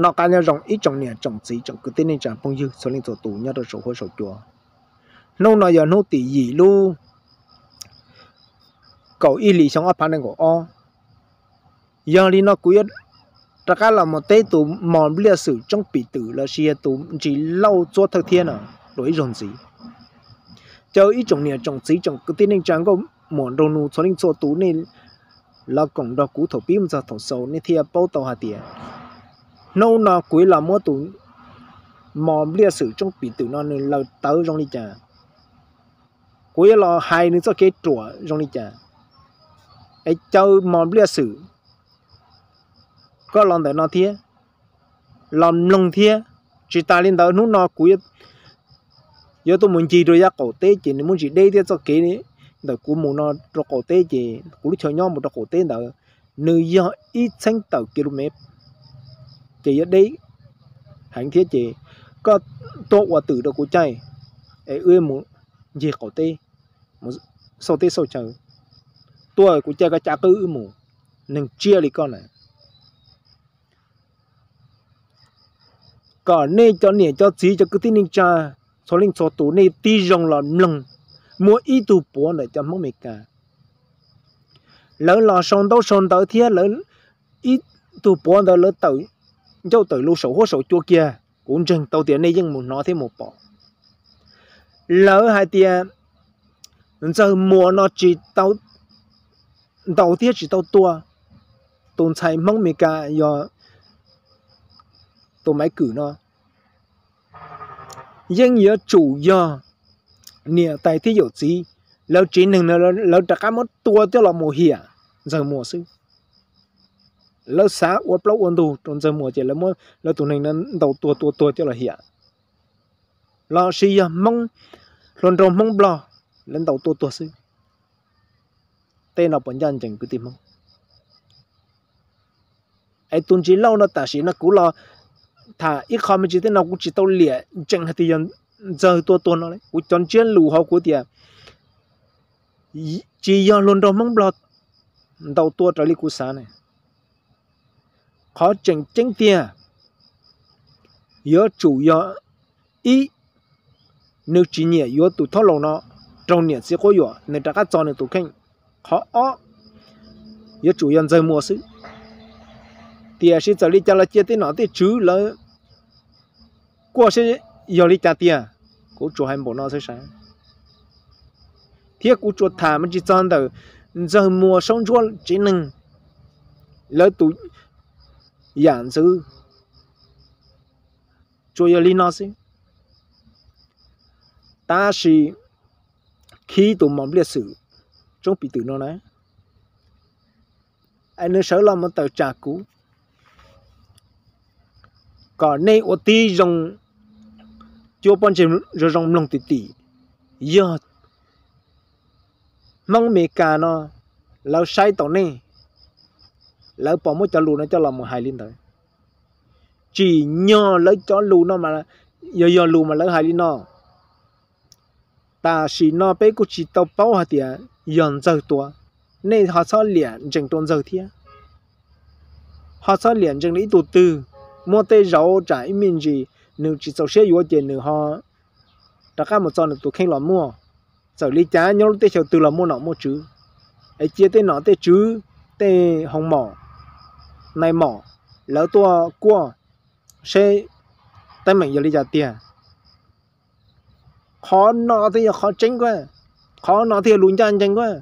Noj qab nyob zoo ib tsoom niam tsoom txiv tsoom kwv tij neej tsa phooj ywg txhua leej txhua tus nyob rau saum huab saum cua. Hnub no yog hnub tim yim lub kaum ib hlis xyoo ob phav nees nkaum ob. Yog li no kuv yuav rov qab los mus teb tus mos npliaj xwm tsoob pim twm los sis yog tus ntsis lauj txuab thawj thiab no dua ib zaug ntxiv. Caw ib tsoom niam tsoom txiv tsoom kwv tij neej tsa nkauj muam nraug nus txhua leej txhua tus nej los koom nrog kuv thaum pib mus txog thaum xaus nej thiaj paub tau hais tias hnub no kuv yuav los muab tus mos npliaj xwm tsoob pim twm no nws laws tawv zoo li cas, kuv yuav los hais nws txoj kev ruam zoo li cas. Es caw mos npliaj xwm koj los ntawm no thiab, los mloog thiab. Tsis tas li ntawd hnub no kuv yuav tuaj mus ncig rau yav qaum teb ces nws muaj ntsis deb thiab txoj kev ntawm kuv mus no rau qaum teb ces kuv lub chaw nyob mus rau qaum teb ntawd nws yog ib txheeb tawm ki lu mev ces yog deb heev thiab ces koj tuaj ua twm rau kuv caij es wb mus ncig qaum teb, mus xauj teb xauj chaw, tuaj kuv caij koj cav qwb wb mus, neeg tsiaj li koj na. Kom nej cov niam cov txiv cov kwv tij neej tsa txhua leej txhua tus nej tib zoo los mloog, muaj ib tug puav ntawm cov Hmoob Amelikas lawv los sau ntaub sau ntawv thiab lawv ib tug puav ntawd lawv tawm ncauj tawm lus saum huab saum cua kiag, kuv ntseeg tau tias nej yeej mus hnov thiab mus pom. Lawv hais tias Ntxawg Muas no tsis tau ntaus thiab tsis tau tua tus ntxhais Hmoob Amelikas yog tus Maiv Kwm no. Yeej yuav tsum yog niam tais thiab yawm txiv, lawv tsev neeg, lawv rov qab muab tua coj los mus hiam Ntxawg Muas xwb. Lawv xav ua plaub ua ntug rau Ntxawg Muas ces lawv muab lawv tus neeg ntaus tua tua tuag coj los hiam. Los sis yog Hmoob, hluas nraug Hmoob Nplog, lawv ntaus tua tuag xwb. Tej no puas ncaj ncees kwv tij Hmoob? Es tus Ntsis Lauj no tam sim no kuv los tham ib qho me ntsis tej no kuv tsis tau liam ntsees hais tias yog Ntxawg tua tuag no li. Kuv cov ntsiab lus hauv kuv tias tsis yog hluas nraug Hmoob Nplog ntaus tua raws li kuv xav ne. Qhov tseem ceeb tiag yuav tsum yog ib, nws tsis nyiam yuav tus thob laus no rau niam txiv quab yuam, nws rov qab txo nws tus kheej. Qhov ob, yuav tsum yog Ntxawg Muas xwb. Tiam sis txawm li cas los cia tej nom tej tswv lawv kuaj seb yog li cas tiag, kuv tsuas hais npaum no xwb sav. Thiab kuv tsuas tham me ntsis txog ntawm Ntxawg Muas Saub Ntsuab tsev neeg, lawv tus yam ntxwv tsuas yog li no xwb. Tab sis khib tus mos npliaj xwm Tsoob Pim Twm no na, es nws sawv los mus tawm tsam kuv, kom nej ua tib zoo cuab pob ntseg zoo zoo mloog tim tim. Yog Hmoob Amelikas no lawv saib tau nej, lawv pom muab cov lus no coj los mus hais li ntawd. Tsim nyog lawv cov lus no mas yog yog lus mas lawv hais li no. Tam sim no peb kuj tsis tau paub hais tias yog Ntxawg tua, nej ho txhob liam ntsees rau Ntxawg thiab. Ho txhob liam ntsees rau ib tug twg, muaj tej zaum tsam ib me ntsis nws tsis txaus siab yuav ces nws ho rov qab mus txo nws tus kheej los muaj. Txawm li cas nyob lub teb chaws twg los muaj nom muaj tswv, es cia tej nom tej tswv, tej hoo mom, nai mom, lawv tuaj kuaj seb teeb meem yog li cas tiag. Qhov no thiaj yog qhov tseeb kuj, qhov no thiaj yog lus ncaj ncees kuj.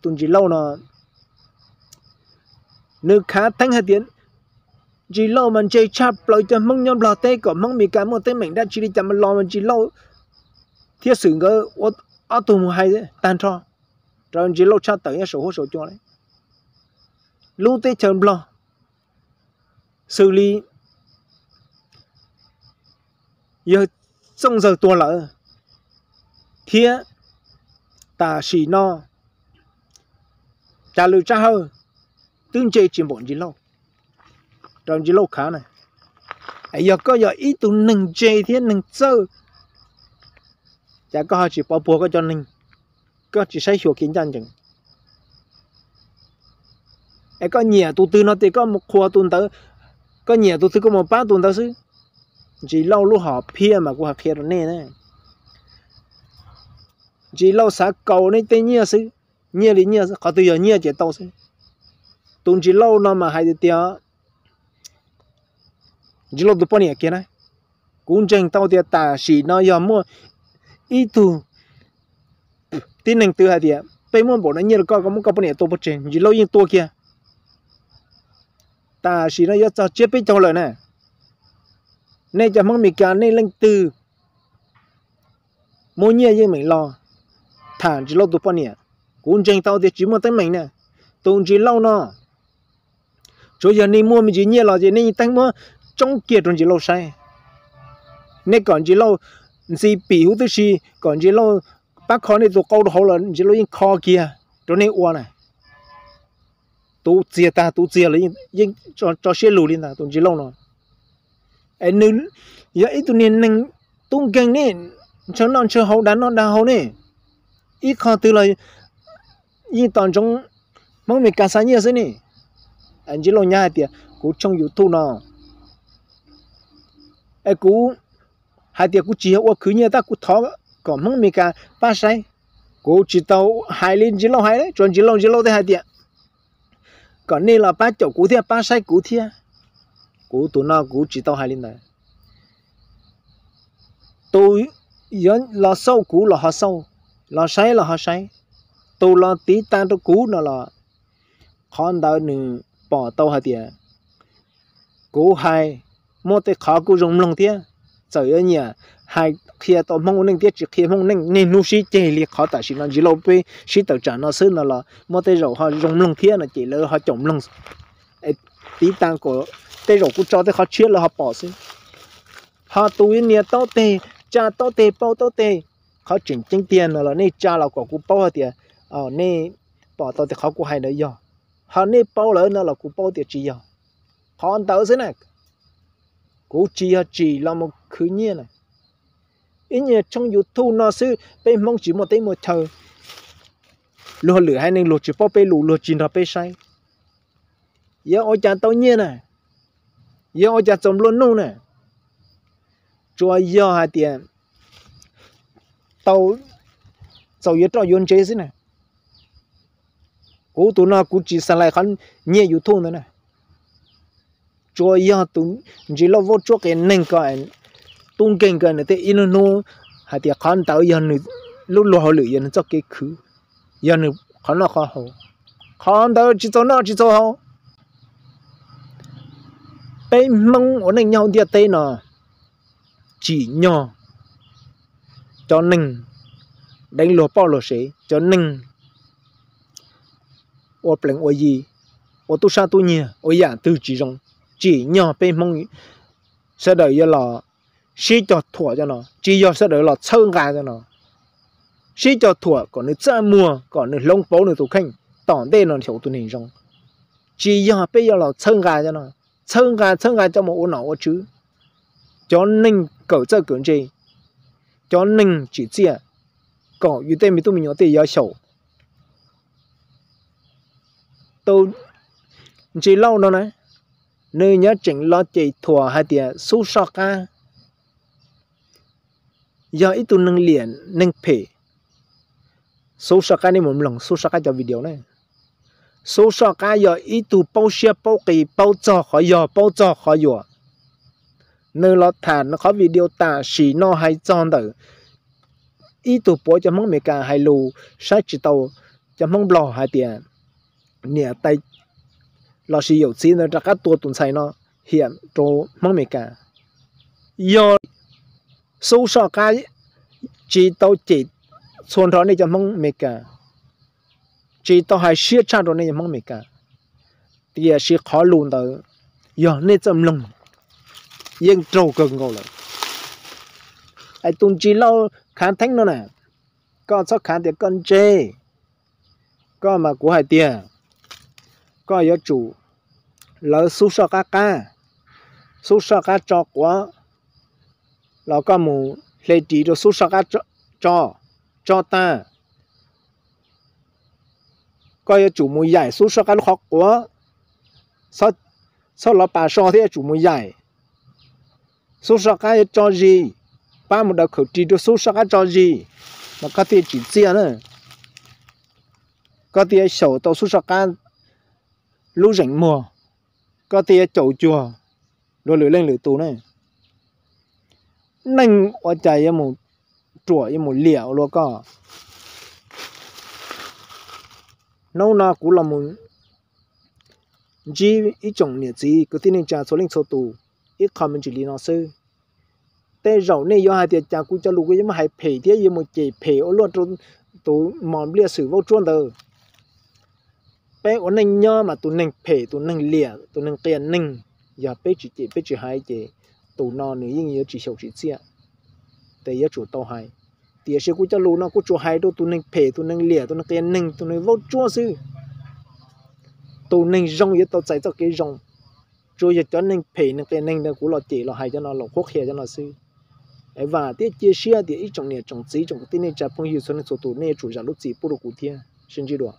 Tus Ntsis Lauj no nws khav theeb hais tias Ntsis Lauj mas ntse tshaj plaws cov Hmoob nyob Nplog teb, kom Hmoob Amelikas muaj teeb meem dab tsi li cas mas los mas Ntsis Lauj thiab Xwm nkawd ua ob tug mus hais tag nrho rau Ntsis Lauj tshaj tawm nyob saum huab saum cua li. Lub teb chaws Nplog xws li yog Txooj Ntxawg tuag lawm thiab tam sim no Tsav Lwm Tsab Hawj twb ntse tsis npaum Ntsis Lauj, rau Ntsis Lauj khav na. Yog koj yog ib tug neeg ntse thiab neeg txawj, cas koj ho tsis pov puag koj cov neeg, koj tsis saib xyuas kev ncaj ncees? Es koj nyiam tus twg no ces koj mus qhuas tus ntawd, Koj nyiam tus twg koj mus pab tus ntawd xwb. Ntsis Lauj lub hom phiaj mas kuv hais qhia rau nej na, Ntsis Lauj xav kaus nej tej nyiaj xwb, nyiaj li nyiaj, qhov twg yog nyiaj ces tau xwb. Tus Ntsis Lauj no mas hais tias, Ntsis Lauj tus poj niam kiag na, kuv ntseeg tau tias tam sim no yog muaj ib tug tib neeg twg hais tias peb muab npaum no nyiaj rau koj, koj muab koj poj niam tua pov tseg, Ntsis Lauj yeej tua kiag. Tam sim no yuav txog tsiab peb caug lawm na, nej cov Hmoob Meskas nej leej twg muaj nyiaj yeej meem los tham Ntsis Lauj tus poj niam. Kuv ntseeg tau tias tsis muaj teeb meem na. Tus Ntsis Lauj no, tsuav yog nej muaj me ntsis nyiaj los ces nej yeej teeb muab tsoob kiag rau Ntsis Lauj saib. Nej kom Ntsis Lauj ntxi pim huv tib si, kom Ntsis Lauj pab kho nej tus qau rau hauv los Ntsis Lauj yeej kho kiag rau nej ua na. Tus txiag tag tus txiag los yeej tso siab lug li ntag tus Ntsis Lauj no. Es nws yog ib tug niag neeg tub nkeeg ne, ntshaw noj ntshaw haus, dag noj dag haus ne, ib qho twg los yeej tos ntsoov Hmoob Meskas xa nyiaj xwb ne. Ntsis Lauj nyab hais tias kuv tshooj YouTube no, es kuv hais tias kuv tsis yog ua khwv nyiaj tab kuv thov kom Hmoob Meskas pab saib. Kuv tsis tau hais li Ntsis Lauj hais, tsuas Ntsis Lauj, Ntsis Lauj thiaj hais tias kom nej los pab caum kuv thiab pab saib kuv thiab. Kuv tus no kuv tsis tau hais li ntawd. Tus yuav los xauj kuv los ho xauj, los saib los ho saib, tus los tiv tas rau kuv no los qhov ntawd nws pom tau hais tias kuv hais muaj tej qhov kuj zoo mloog thiab. Txawm yuav nyiam hais qhia tau Hmoob ua neej thiab tsis qhia Hmoob neej, niaj hnub sib ceg li qhov tam sim no Ntsis Lauj peb sib tawm tsam no xwb no los muaj tej zaum ho zoo mloog thiab no ces lawv ho caum mloog. Tiv tas kom tej zaum kuv tso tej qhov tshiab lawv ho pom xwb. Ho tus niag taub teg, tsa taub teg, paub taub teg, qhov tseem ceeb tiag no los nej tsa los kom kuv paub hais tias nej pom tau tias qhov kuv hais ntawd yog, ho nej paub lawm no los kuv paub tias tsis yog. Qhov ntawd xwb na, kuv tsis yog tsim los mus khwv nyiaj na. Ib nyuag tshooj YouTube no xwb peb Hmoob tsis muaj teb muaj chaw, luag lwm haiv neeg luag tsis paub peb lus luag tsis nrog peb saib, yuav ua cas tau nyiaj na, yuav ua cas txaus nplua nuj na. Tsuas yog hais tias tau txaus yuav roj yuav ntsev xwb na. Kuv tus no kuv tsis xav lais qhov nyiaj YouTube ntawd na. Tsuas yog tus Ntsis Lauj Vaub Tsuab qias neeg ko, tub nkeeg ko nws thiaj ib hnub hnub hais tias qhov ntawd yog nws lub luag hauj lwm, yog nws txoj kev khwv, yog nws qhov noj qhov haus. Qhov ntawd tsis txaus noj tsis txaus haus. Peb Hmoob ua neej nyob hauv ntiaj teb no tsim nyog cov neeg deev luag poj luag sev, cov neeg ua plees ua yi, ua tub sab tub nyiag, ua yam twg tsis zoo, tsim nyog peb Hmoob sawv daws yuav los sib cog thuam cov no, tsis yog sawv daws los txhawb nqa cov no, sib cog thuam kom nws txaj muag, kom nws hloov pauv nws tus kheej tom ntej no xyaum tus neeg zoo. Tsis yog peb yuav los txhawb nqa cov no, txhawb nqa txhawb nqa coj mus ua nom ua tswv, cov neeg kawm txawj kawm ntse, cov neeg tsim txiaj, kom yus tej me tub me nyuam tej yuav xyaum. Tus Ntsis Lauj no na, nws nyob tseem los cem thuam hais tias Xub Soj Qab yog ib tug neeg liam neeg phem. Xub Soj Qab, nej mus mloog Xub Soj Qab cov video na. Xub Soj Qab yog ib tug paub siab paub qis, paub txog qhov yog paub txog qhov yuam. Nws los tham nws qhov video tam sim no hais txog ntawm ib tug puav cov Hmoob Amelikas hais lus saib tsis taus cov Hmoob Nplog hais tias niam tais lossis yawm txiv ntawd rov qab tua tus ntxhais no hiam rau Hmoob Amelikas. Yog Xub Soj Qab tsis tau cem txhua nrho nej cov Hmoob Amelikas, tsis tau hais siab tshaj rau nej cov Hmoob Amelikas, tiam sis qhov lus ntawd yog nej txawj mloog yeej raug kawg nkaus lawm. Es tus Ntsis Lauj khav theeb no na, koj txhob khav tias koj ntse, koj mas kuv hais tias koj yuav tsum lawv Xub Soj Qab qab, Xub Soj Qab tso quav los koj mus hle ris rau Xub Soj Qab tso, tso tag, koj yuav tsum mus yaim Xub Soj Qab lub qhov quav, txhob txhob los pas so thiab yuav tsum mus yaim. Xub soj qab yuav tso zis, pab mus daws khawm ris rau xub soj qab tso zis, mas koj thiaj tsim txiaj na. Koj thiaj xyaum tau xub soj qab lub zeem muag, koj thiaj caum cuag luag lwm leej lwm tus ne. Neeg ua cas yuav mus ruam yuav mus liam ua luaj koj. Hnub no kuv los mus ntsib ib tsoom niam txiv kwv tij neej tsa txhua leej txhua tus ib qho me ntsis li no xwb. Tej zaum nej yuav hais tias cas kuv cov lus kuv yuav muab hais phem thiab yuav mus cem phem ua luaj rau tus mos npliaj xwm vaub tsuab ntawd. Peb ua neej nyob mas tus neeg phem, tus neeg liam, tus neeg qia neeg, yog peb tsis cem peb tsis hais ces tus no nws yeej yuav tsis xyaum tsim txiaj. Ces yuav tsum tau hais. Tiam sis kuv cov lus no kuv tsuas hais rau tus neeg phem, tus neeg liam, tus neeg qia neeg, tus neeg vaub tsuab xwb. Tus neeg zoo yuav tau txais txoj kev zoo. Tsuas yog cov neeg phem neeg qia neeg ntawd kuv los cem los hais cov no los qhuab qhia cov no xwb. Es vam thiab cia siab tias ib tsoom niam tsoom txiv tsoom kwv tij neej tsa phooj ywg txhua leej txhua tus nej yuav tsum zam lub txim pub rau kuv thiab. Sib ntsib dua.